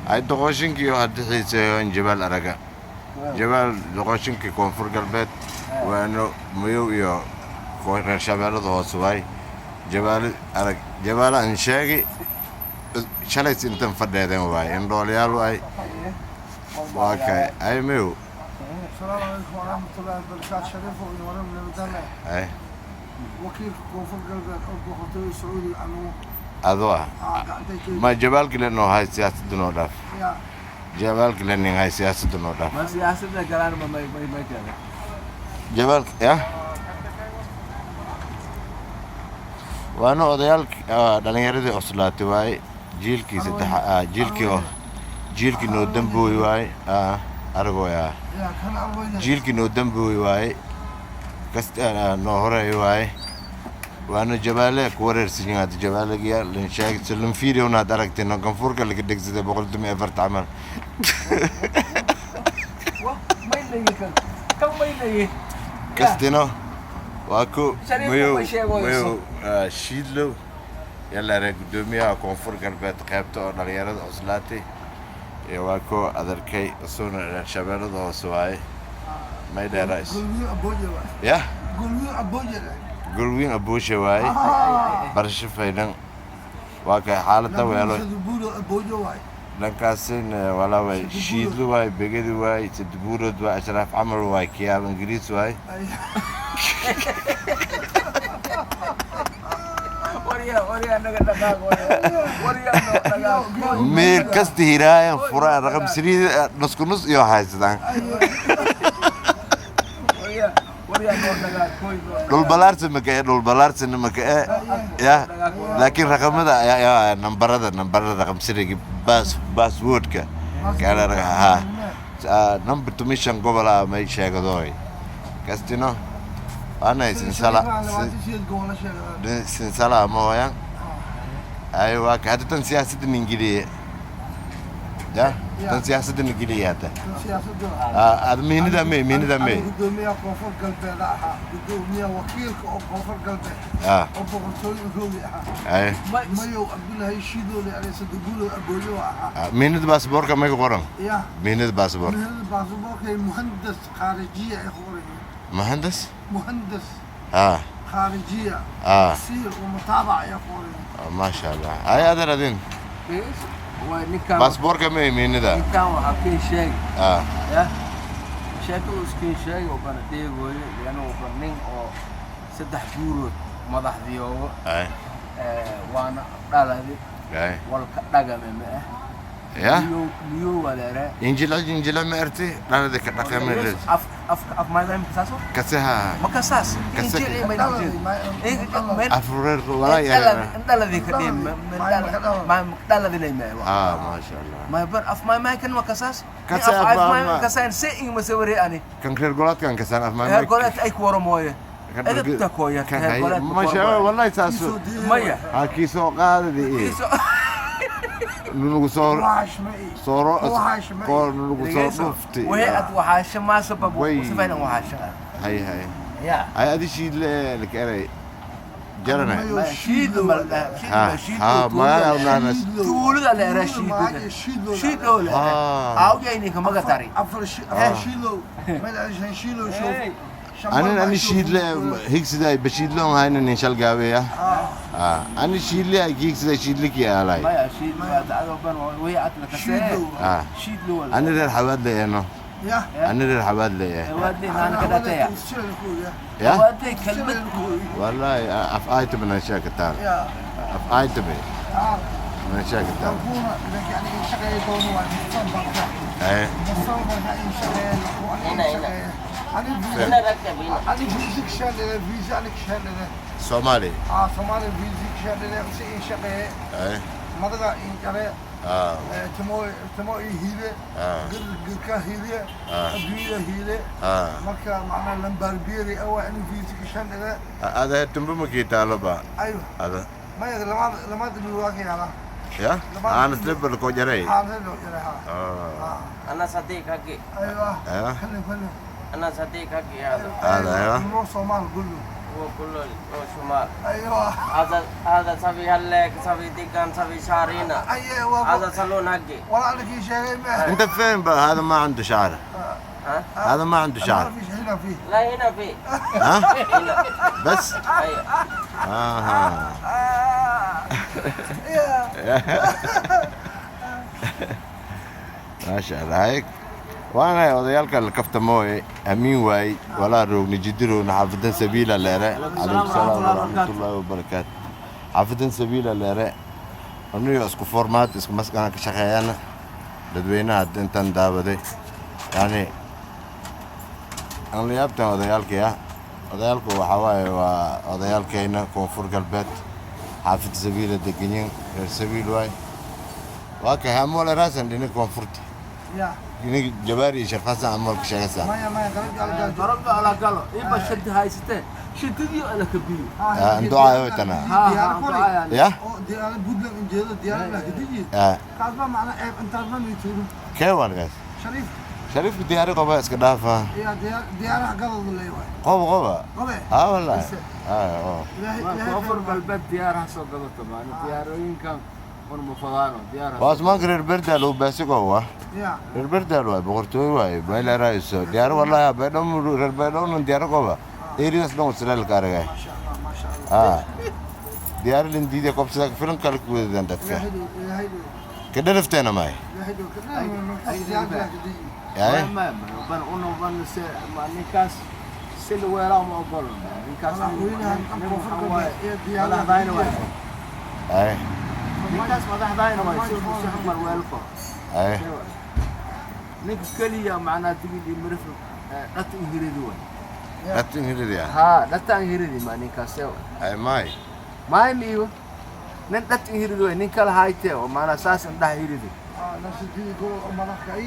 Ay doqoshinkii oo hadda xiiseeyo in Jabaal araga. Jabaal doqoshinkii Koonfur Galbeed waano Mayow iyo reer Shabeellada Hoose waay. Jabaal arag, Jabaal aan sheegi shalays intan fadheedeen waay, indhoolayaal waay. Waa kay ay Mayow. السلام عليكم ورحمة الله وبركاته. شريف ورم نبدأ. Ay وكيل كونفور قلبك أو بخطوي سعودي عنه. Adoo ah ma Jabaalka lenoo hay siyaasadda noo dhaaf. يا Jabaalka lenin hay siyaasadda noo dhaaf. Ma siyaasadda galaan ma may may may keenay. Jabaalka ya waana odayaal dhalinyaradii cuslaatay waaye, jiilkii saddex jiilkii oo jiilkii noo dambooy waaye, aragooy. يا كان أروينا. Jiilkii noo dambooy waaye, kast noo horeey waaye, waana Jabaale ku wareersan yihiin hadda. Jabaalagiya lin sheeg salin fiiriyo naad aragtay ganfuurka laga dhegsaday 114 camal. Wa may leeyihin kan kan may leeyihin. Kastino waa ku Shariif Mayow ma sheego. Mayow Shiidlow yalla reer guddoomiyaha Koonfur Galbeed qaybta oo dhalinyarada cuslaatay iyo waa ku adarkay isaguna reer Shabeellada Hoose waaye, may dheerays. قلبي أبوجي. Yah. قلبي أبوجي. Golwiin abuushe waaye, barasho faydan waa kay xaaladda weelo. بولو أبوجي واي. Dhankaasin walaa waay, Shiidlo waay, Begedi waay, Sadbuurood waay, Ashraaf camal waay, Kiyaab Ingiriis waay. Warya warya naga dhaqaaq warya warya noo dhaqaaq. Meel kasta hiraayan furaan raqam siriid nusku nus iyo haysadaan. Warya warya noo dhaqaaq koy noo. Dhulbalaarsi maka e, dhulbalaarsina maka e ya, laakiin raqamada ayaa nambarada raqam siriga baas baaswoodka kaala ha number tumishan gobola may sheegadooy kastino waanay sinsala sinsala mooyan ay waa ka hadda tan siyaasadda ningiliye ya tan siyaasadda ningiliye hadda ad miinida me miinida me. Gudoomiyaha Koonfur Galbeed ahaa, gudoomiyaha wakiilka oo Koonfur Galbeed oo boqortooyo roogi ahaa. Ay. Mayow Cabdullaahi Shiidoole alaysa Guulo Abooyo ahaa. Miinida baasaboorka may ku qoran? Ya. Miinida baasaboorka. مهندس باسبورك مهندس خارجية يا muhandas. مهندس خارجية سير ومتابعة يا خوري. Maasha Allah, ay adeer adin. Waa ninkaan. Baasaboorka may miinida. Ninkaan waxaa kii sheeg ya sheeko uu iskiin sheegay oo bana dheegooyo lianuu ban nin oo saddex buurood madaxdiyoogo. Ay. Waana dhaladi. Ay. Walka dhagame ma ah. Ya. Niyow niyow waa leeraa. Injila injila ma erti dhalada ka dhaqame. Af af af maydam kasaaso. Kaseha. Ma kasaas. Kase- Injil may dhaqjeen. Afreer walaa ya. Indhaladi ka dhim ma dhaladi lay ma Maasha Allah. Ma bar af may may kan ma kasaas. Kase af af may ma- kasaan se in ma sawiri ani. Kan reer golaadkan kasaan af Heer maamay. goleed ay ku waro mooye edabta kooya heer goleed. Maasha Allah, wallahi saasu. Maya. Ha kii soo qaadadi nunugu soo وحش معي sooro Waxaas ma- koor nunugu soo dhufti. Wixii ad waxaasha maa sabab Way. sifayn waxaasha. Hay hay. Ya. Ay adi shiidle laka eray jarana. Shiid ma ha shiid. Ha magaca naanas. Tuulada la era shiid. شيلو. Shiid oo la aawgayni kama gatari. أفر شيلو ما عشان شيلو شوف. Anin ani shiidle higsiday bashiidloon hayna nin shalgaabeya ani shiidle ay higsiday shiidliki alay. Maya shiid waa dacdo ban wixii ad la kasee. Shiidlow. Shiid loo wala. Ani reer xawaad leeno. يا. Ani reer xawaad leeyahay. Waadley naan ka dhataya. Ya. Waadley kalmad. Wallahi af ayta man sheekataan. يا. Af ayta man sheekataan. يعني شقي دونه ay. هنا هنا أنا فيزيك شال فيزا عليك شال. Soomaali. اه صومالي فيزيك شال سي شقي. Ay. مدغا إن كره. تمو تمو هيله. قر قركا هيله. أدوية هيله. مركا معنا لمبربيري أو أنا فيزيك شال. Ada tumbo makitaalo ba. أيوه. Ada. ما يدري لما لما تدري واقع على. Ya aan isla ko jaray. هذا لو جرى. أنا صديق حقي. أيوه. أيوه. خلي خلي. أنا صديق حقي هذا. هذا أيوه. نروح صومال قول له. هو كله هو شمال. ايوه. هذا سبي هلك سبي دقان سبي شعرينا. ايوه. هذا صالون حقي. والله لك شيء. انت فين بقى؟ هذا ما عنده شعر. ها؟ هذا ما عنده شعر. ما فيش هنا فيه. لا هنا فيه. ها؟ هنا. بس؟ ايوه. اها. Maasha Allah, hayg waana odayaalka la kaftamooye amiin waay walaa roogni jidiroogna xaafadan sabiila leere. Calaykum salaam waraxmatullaahi wabarakaatu. Xaafadan sabiila leere aniyo isku formaad isku maskana ka shaqeeyana dadweynaha hadda intaan daawaday yani aan la yaabtan odayaalkii ah. Odayaalku waxaa waaye waa odayaalkayna Koonfur Galbeed, xaafid sabiila deganyin, reer sabiil waay. Waa kay hamoole raasan dhini koonfurta يا dhini jabaari iyo sharfasan hamoolka sheegaysaa. ما قرب على قلبي. Darabba ala galo iba shadi haysatee shidadii ala kabiyo. Anducaayo tana. Ya. Diyaar Puntland injeedo diyaar la kadiji. Kaas ma macna ceeb intaas ma miituuro. Kee waan gaas? Shariif. Shariifku diyaari qoba iska dhaafa. Ya diyaar diyaar galad leeyahay. Qoba qoba. Qobe. Haa wallahi. Haa oo. Ilaahay ilaahay. Koonfur Galbeed diyaaraha soo gadato maana diyaarooyinkan un mufadaano diyaaraha. Waa asmaanka reer Berdaal uu baasigo waa. Ya. Reer Berdaal waay boqortooy waay meel raayso diyaar wallahi baydhabo reer Baydhabo diyaar qoba. Eridas dhan wasalaal ka aragay. Ma sha Allah ma sha Allah. Haa. Diyaar lin diiday qobsada filan kale ku wadaan dadka. Ilaahay ilaahay. Ka dharafteena maay. Ilaahay diyaar la kadiji. Yaay. Ban una ban se ma ninkaas si la weelaa ma ogolo ninkaas. Madaxweynaha Koonfur Galbeed ee diyaar madaxdayna waay. Ay. Ninkaas madaxdayna waay si uu si xumar weelko. Ay. Ninka kaliya macnaa digil iyo mirif dhata ingiriidi waay. Dhata ingiriidi ah. Haa dhata ingiriidi ma ninkaas. Ay maay. Maay miigo nin dhata ingiriidi waay nin kala haytee oo macnaa saas indhaha hiridi.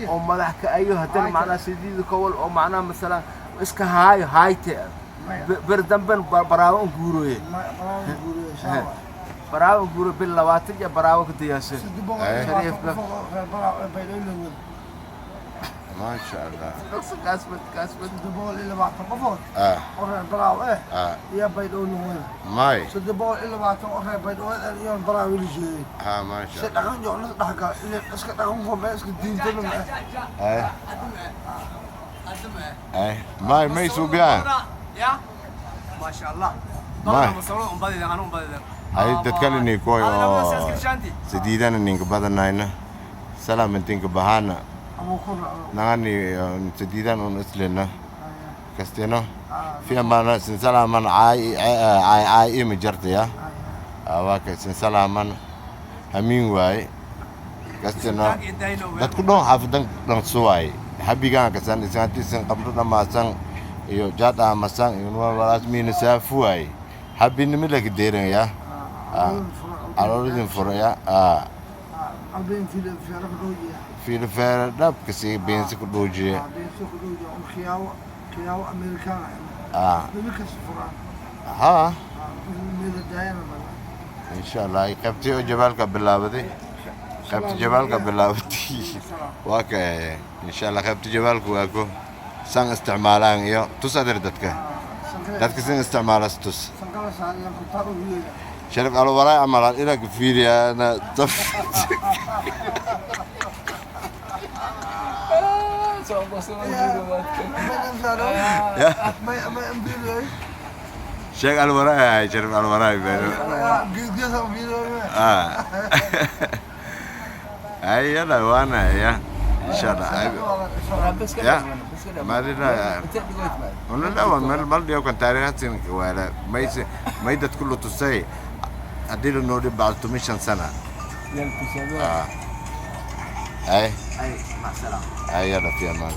Oo madax ka ayo haddana macnaa sideeda kowal oo macnaa masalan iska haayo hayte ber damben baraawo un guurooye baraawo un guuro bil 20 iyo baraawo ka diyaasay shariifka. Ma sha Allah. Kaasbad kaasbad. 320 qofood oo reer Baraaw eh iyo Baydhabo wada. Maay. 320 oo reer Baydhabo iyo Baraaw la jeeday. Haa ma sha Si dhaqan iyo nas dhaxgal iska dhaqan qof iska diintana ma. Ay. Ay maay may suubiyaan. Ya ma sha Allah. Maay. Ay Ay dadkale ni koy oo sidiidana ninka badanayna salaam intinka bahana nangani sidiidan un islena kasteno fi amana sin salaaman caay caay caay ima jartaya waa kay sin salaaman hamiin waaye kasteno dadku dhan xaafadan dhan suwaay habigaan kasan isantiisan qabro dhamaasan iyo jaad aamasan iyo walaas miina saafu waaye habinimo laga deeraya calooladin furaya fiilifeera dhabka sii beensi ku dhoojiye. Haa insha Allah qaybtii oo jabaalka bilaabaday qaybta jabaalka bilaabatay waa ka insha Allah qaybta jabaalku waa ko san isticmaalaan iyo tus adeer dadka dadka san isticmaalas tus sharif alwaraa amalaan inaan ku fiiriyaana daf. Sheeg alwaraa sharif alwaraa ay yalla waana ya insha Allah ya maalina ona la waa meel mal dhiyo kan taariikhda wala may may dad kullu tusay haddii la noo dhib bacdo 15 sana. Ay ay ma salaam. Ay yalla fi amaan.